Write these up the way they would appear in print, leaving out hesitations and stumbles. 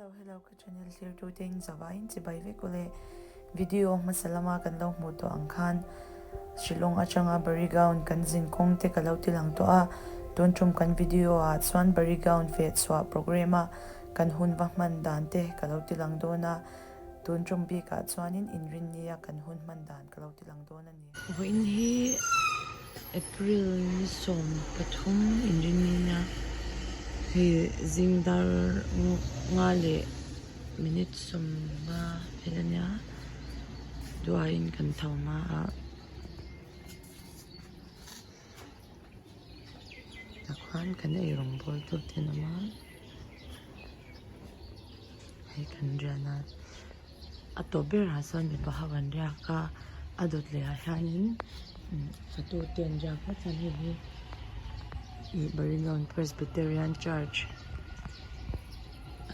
Hello hello ka channel thlir te in zavaiin chibai vek ule video hmasa lama kan lo hmuh tawh ang khan Shillong atanga Barigaon kan zin kawng te ka lo ti lang tawh a tun tum kan video ah chuan Barigaon feh chhuah programme a kan hun va hman dan te ka lo ti lang dawn a tun tum bik ah chuanin inrinnia kan hun hman dan ka lo ti lang dawn a ni. Vawiin hi April ni 13 inrinnia hei zing dar nga leh minute 15 vel a nia duaiin kan tho hma a tah khuan kan eirawng bawl tur te an awm a hei kan rian a. A tawp berah sawn mipa ho an riak a a dawt leh ah hianin fatu te an riak a chuan hei hi ih Barigaon Presbyterian Church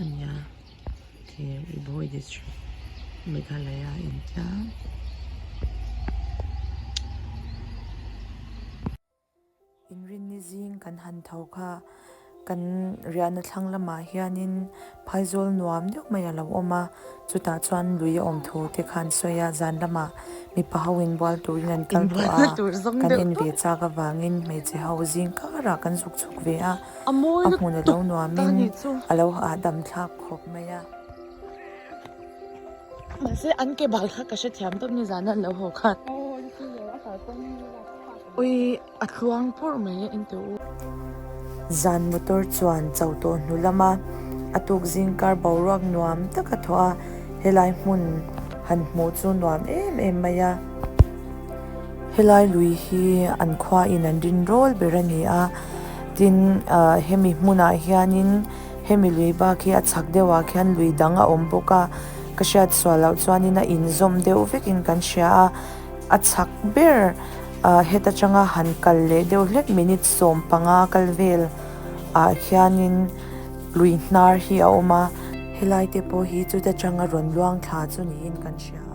a ni a khi Bhawi district Meghalaya a intia. Inrinni zing kan han tho kha kan riahna thlang lamah hianin phaizawl nuam deuh mai a lo awm a, chutah chuan lui a awm thu te kha an sawi a, zan lamah mipa ho inbual turin an kal tawh a, kan en ve chak avangin hmeichhe ho zing karah kan zuk chhuk ve a, a hmun a lo nuamin a lo hahdam thlak khawp mai a. Mahse an ke bal kha ka hrethiam tawp nizan an lo haw khan. Ui a tluang purh mai a en teh u. Zan motor chuan cho tawh hnu lama a tuk zing kar boruak nuam tak a thawh a, helai hmun han hmuh chu nuam em em mai a. Helai lui hi an khua in an rin rawl ber a ni a, tin hemi hmunah hianin hemi lui bak hi a chhak deuhah khian lui dang a awm bawk a, ka hriat sual loh chuanin a inzawm deuh vekin kan hria a. A chhak ber ah heta tanga han kal leh deuh hlek minute 15 kal vel ah hianin lui hnar hi a awm a, helai te pawh hi chuta tanga rawn luang thla chu niin kan hria a.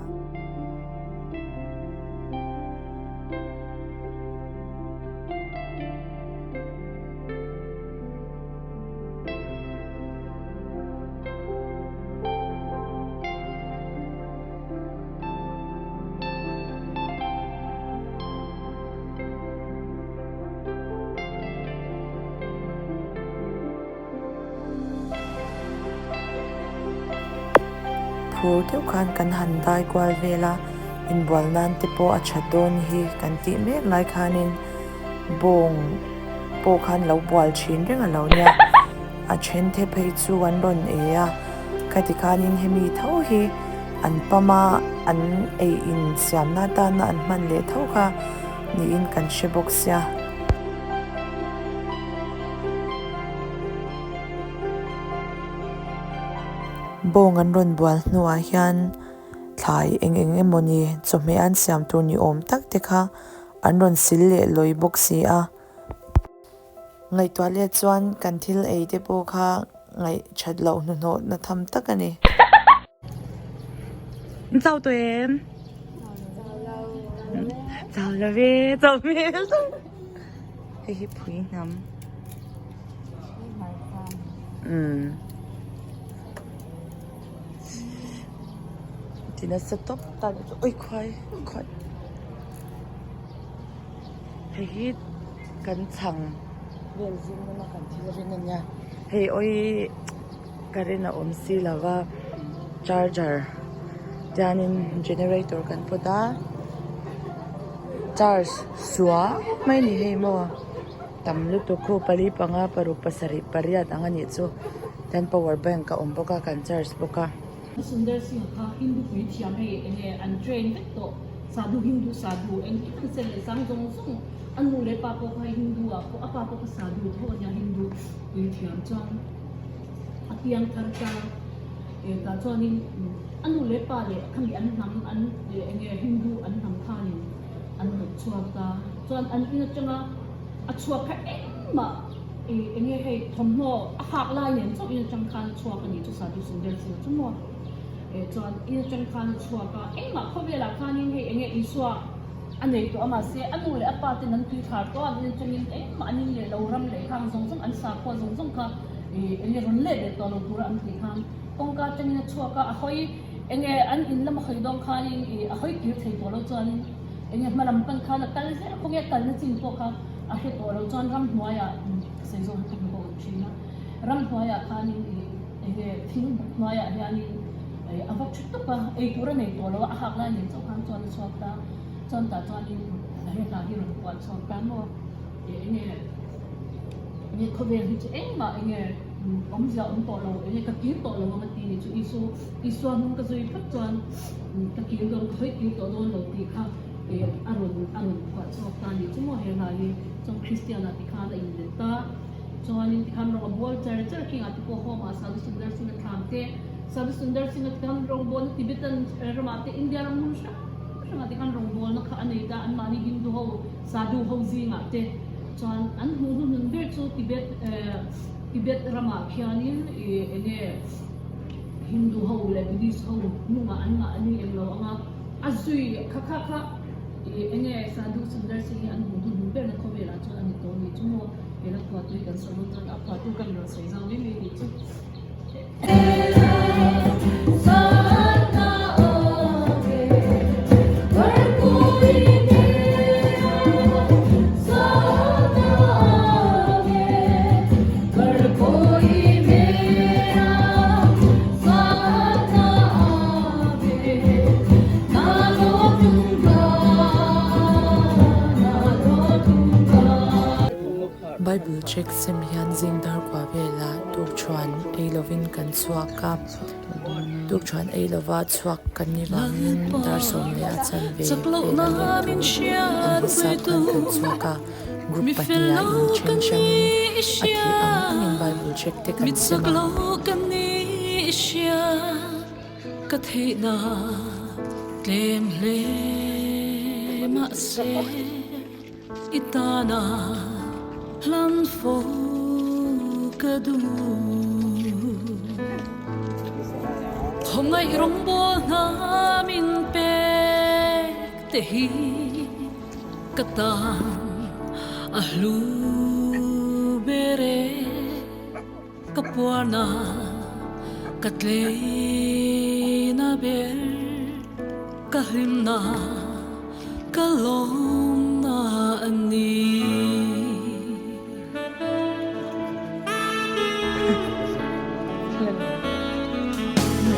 Phur deuh khan kan han dai kual vel a, inbual nan te pawh a tha dawn hi kan tih mek lai khanin bawng pawh khan lo bual thin reng a lo nia, a then the phei chu an rawn ei a, khati khanin hemi tho hi. An pam a, an ei in siamna atana an hman leh tho kha niin kan hre bawk sia. Bawng an rawn bual hnuah hian thlai eng eng emawni chawhmeh an siam tur ni awm tak te kha an rawn sil leh lawi bawk si a. Ngaihtuah let chuan kan thil ei te pawh kha ngaih that loh hnuhnawh na tham tak a ni. Chau tawh em? Chau lo ve, chau hmel tawh. Hei hi phui hnam. Umm. Ti nasa tawp ta chu oi khuai khuai. Hei hi kan chhang vel zing lama kan thil rin a nia hei awi current a awm si lo va charger chuanin generator kan pawt a charge suah mai a ni hei maw tam lutuk khu pali panga paruk pasarih pariat ang a nih chu chuan power bank a awm bawk a kan charge bawk a. Sundar Singh kha Hindu puithiam hei enge an train vek tawh Sadhu Hindu Sadhu engkim an sel leh sang zawng zawng a nu leh pa pawh kha Hindu ah pawh a pa pawh kha Sadhu tho a nia Hindu puithiam chuan a piang thar ta eh tah chuanin a nu leh pa leh khami an hnam an enge Hindu an hnam khanin an hnawt chhuak ta chuan an in atanga a chhuak kha engmah Ih enge hei thawmhnaw a hak lai nen chauh in atang khan a chhuak a ni chu Sadhu Sundar Singh chu maw eh chuan in atang khan a chhuak a engmah khawvelah khanin hei enge Isua a nei tawh a mahse a nu leh a pa ten an tui thlar tawh a an in atangin engmah an in leh lo ram leh khang zawng zawng an sakhua zawng zawng kha ih enge rawn let leh tawh lo tura an tih khan. Kawngka atangin a chhuak a, a hawi enge an in lama hawi dawn khanin ih a hawi kir thei tawh lo chuanin enge hma lam pan khan a kal zel a, khawnge a kalna chin pawh kha a hre tawh lo chuan ramhnuaiah ka sawi zawk hi ka hmu bawk ang thin a, ramhnuaiah khanin ih enge thing buk hnuaiah hianin ih a va thu tawp a, ei tur a nei tawh lo a, a hak lai nen chauh khan chuan a chhuak ta, chuan tah chuanin he hla hi rawn puah chhuak ta maw ih enge enge khawvel hi chu engmah enge. Awmzia awm tawh lo, enge ka kir tawh lo ang a ti ni chu Isu, Isua hnung ka zui phawt chuan ka kir dawn, ka hawi kir tawh dawn lo tih kha a rawn a rawn phuah chhuak ta a ni chu maw he hla hi chuan Kristian ah tikhan a inlet ta chuanin tikhan rawng a bawl char char khingah te pawh home ah Sadhu Sundar Singh a thlam te, Sadhu Sundar Singh a tikhan rawngbawlna Tibetan ramah te India ram hmun hrang hrangah tikhan rawngbawlna kha a nei ta, anmahni Hindu ho Sadhu ho zingah te chuan an hmuh hnuhnun ber chu Tibet Tibet ramah khianin ih enge Hindu ho leh Buddhist ho hnungah an ngah ani eng lo anga a zui kha kha kha ih enge Sadhu Sundar Singh hi an hmuh hnuhnun berna khawvelah chuan a ni tawh a ni chu maw he la phuahtu hi kan sawi dawn chuan a phuahtu ka inrawn sawi zau mai mai a nih chu. Bible check sem hian zing dar kua velah tukṭhuan ei lovin kan chhuak a, tukṭhuan ei lova chhuak kan ni vangin dar 11 a chanve vel a leng tur ang hisap khan kan chhuak a, group pahnih ah in then hrangin a theih ang angin Bible check te kan sem a. I tana hlan fo ka duh. Khawngaih rawngbawl hna min pek te hi ka tan a hlu ber e. Ka puarna ka tleina ber, ka hlimna ka lawmna a ni.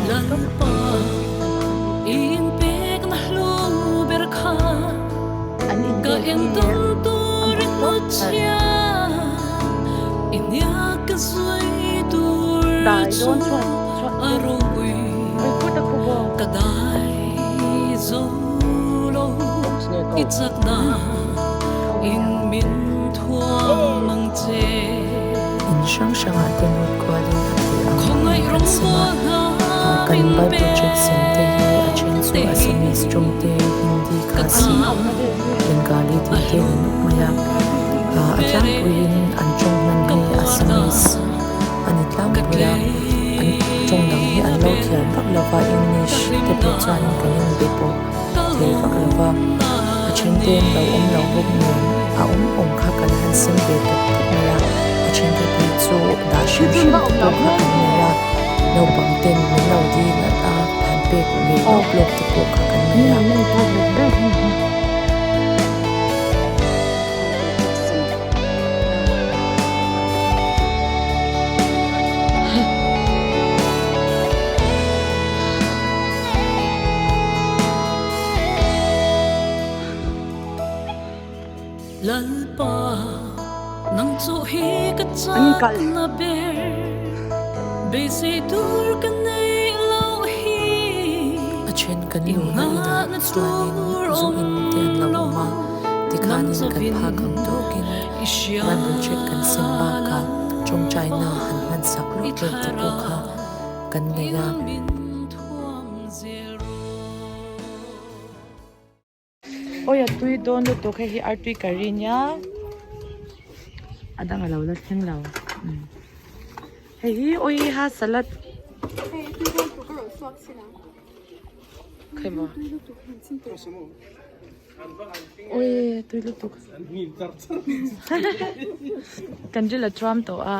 Lalpa i inpekna hlu ber kha ka entawn tur i hnutchhia. I hniak ka zui tur chu a ropui ka dai zo lo i chakna in min thuam ang che. In hrang hrangah te lut kualin a theih ang ang kan sem a, kan Bible check sem te hi a then chu Assamese tawng te, Hindi, Khasi, Bengali tih te an ni nawk mai a. A tlangpuiin an tawng hman hi Assamese a ni tlangpui a, an tawng dang hi an lo thiam vak lo va, English te pawh chuan kan inbe pawh thei vak lo va, a then te an lo awm lo bawk nen a awm awm kha kan han sem ve tawp tawp mai a, a then te phei chu dah hrim hrim te pawh kha kan nei a, naupang ten min lo dil a han pek ve lawk lawk te pawh kha kan nei a. Lalpa nang chu hi ka chakna ber beisei tur ka nei loh hi A then kan luhna inah chuanin zu in te an lo awm a, tikhanin kan phak ang tawkin Bible check kan sem bakah tawngtaina han hman sak lawk lawk te pawh kha kan nei a. Awi a tui dawn lutuk hei hi artui curry nia a dang a lo la thleng lo hei hi awi ha salad khai maw awi tui lutuk kan ril a chuam tawh a.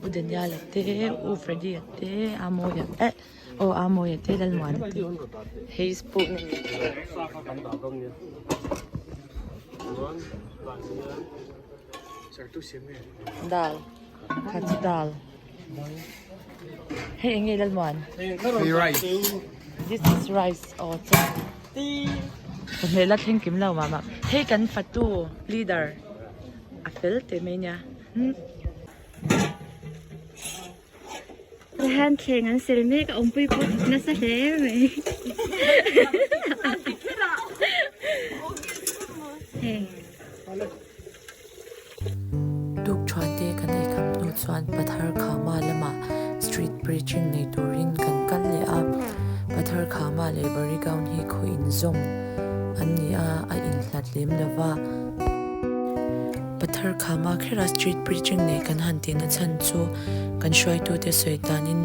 U Daniel-a te U Freddy-a te Amawia eh aw Amawia te Lalmuana te hei puk na ni. Dal kha chu dal hei eng nge Lalmuan Rice this is rice aw chuan chawhmeh la thleng kim lo mah mah hei kan fatu leader a fel teh mai nia. Tihian thleng an sel mek a awmpui pawh thawk nasa hle mai hei. Tuk tha te kan ei kham hnu chuan Pathar Khama lamah street preaching nei turin kan kal leh a, Pathar Khama leh Barigaon hi khaw inzawm an ni a, a inhlat lem lo va. Pathar Khama khera street preaching nei kan han tihna chhan chu kan hruaitute sawi danin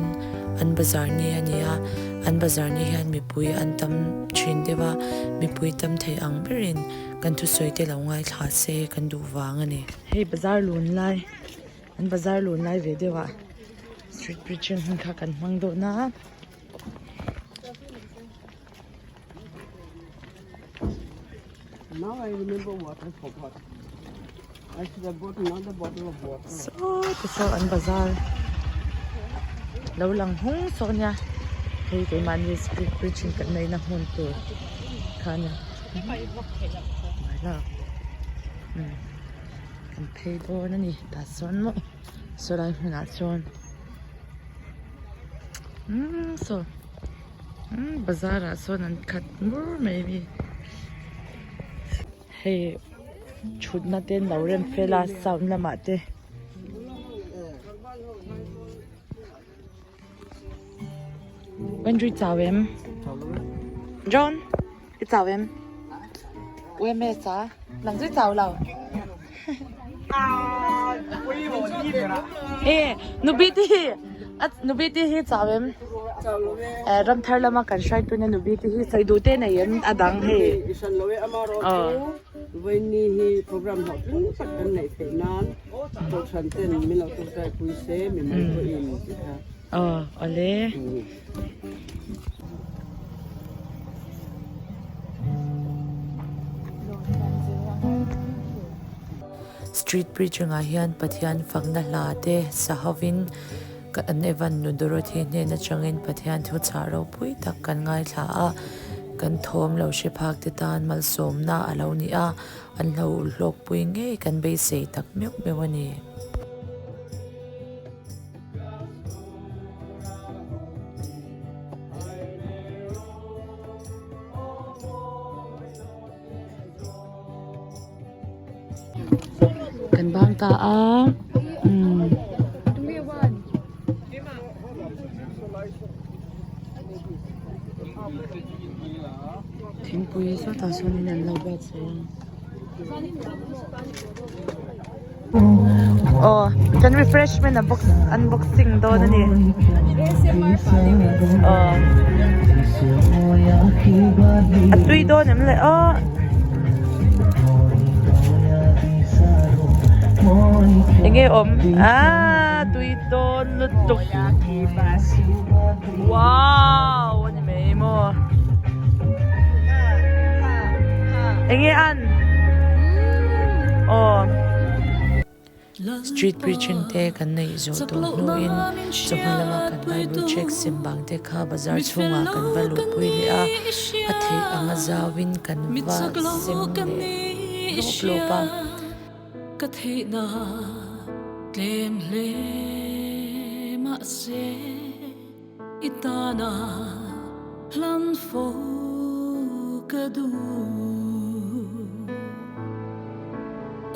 an bazar ni a ni a, an bazar ni hian mipui an tam thin deuh a, mipui tam thei ang berin kan thusawi te lo ngaithla se kan duh vang a ni. Hei bazar lun lai, an bazar lun lai ve deuh ah street preaching hun kha kan hmang dawn a. Now I remember what I forgot. I should have bought another bottle of water. Saw te saw an bazar lo lang hung saw nia hei keimahni street preaching kan neihna hmun tur kha ania kan phei dawn a ni tah sawn maw saw lai hmunah chuan umm saw umm bazar ah sawn an khat bur mai a ni hei thutna te an lo rem fel a sound lamah te. Andrew chau em? John, i chau em? UMS a, nang chu i chau lo. E, nubi ti hi, nubi ti hi chau em? E, ramthar lama kan hruai tuna nubi ti hi sawi duh te nei em a dang hei. Isan lo e ama ro chu vaini hi program hlawhtling tak kan neih theih nan Kohhran ten min lo tawngtai pui se mi mai pawhin ti kha. Aw awle. Street preaching ah hian Pathian fakna hla te sa hovin kan Evan nu Dorothy hnen atangin Pathian thu chhah ropui tak kan ngaithla a, kan thawm lo hre phak te tan malsawmna a lo ni a. An hlo hlawkpui ngei kan beisei tak meuh meuh a ni. Kan bang ta a umm. Thingpui sawtah sawnin an lo buatsaih a. Aw kan refreshment a box unboxing dawn a ni. Aw a tui dawn em le aw. Enge awm ah tui dawn lutuk. Wow a ni mai maw enge an aw. Street preaching te kan neih zawh tawh hnuin chawhma lama kan Bible check sem bang te kha bazar chhungah kan va luhpui leh a, a theih anga zauin kan va sem leh lawp lawp a. Ka theihna tlem hle mahse i tana hlan fo ka duh.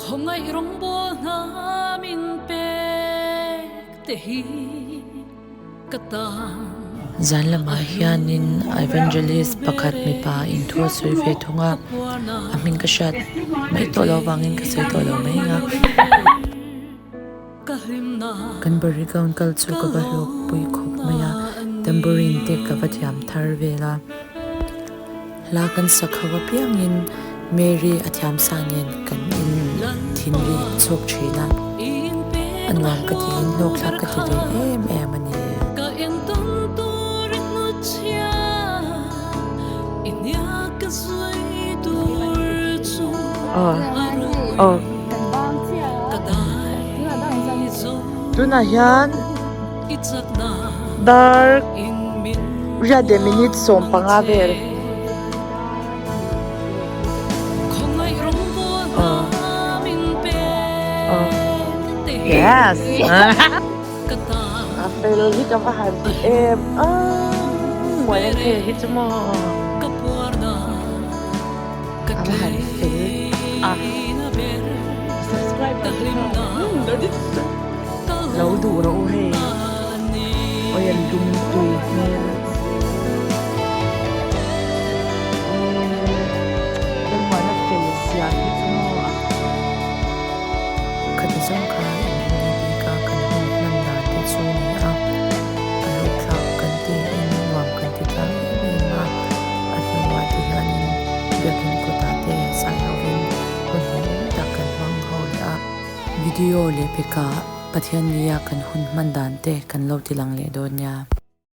Khawngaih rawngbawl hna min pek te hi ka tan. Zan lamah hianin Evangelist pakhat mipa inthu a sawi ve thung a, a hming ka hriat mai tawh loh avangin ka sawi tawh lo mai ang a. Kan Barigaon kal chu ka va hlawkpui khawp mai a, tambourine te ka va thiam thar vel a. Hla kan sak ho apiangin Mary a thiamsa nen kan in thinri chhawk thin a. A nuam ka tiin hlawk thlak ka ti ve em em a ni. Aw tunah hian dar riat leh minute 15 vel. Yes! A fel hi ka va han ti em a muan ang thei hi chu maw a va han fel a subscribe lo duh rawh u hei awi an lum tui hmel Lalmuana fel zia hi chu maw a. Khati zawng khan in rinni bik a kan hun hman dan te chu ni a, a hlawhthlak kan tiin nuam kan ti tlang em em a, a hnuah te hianin biakin kawtah te sai hovin hun hmuhnawm tak kan hmang ho leh a. Video leh pekah Pathian nia kan hun hman dan te kan lo ti lang leh dawn nia.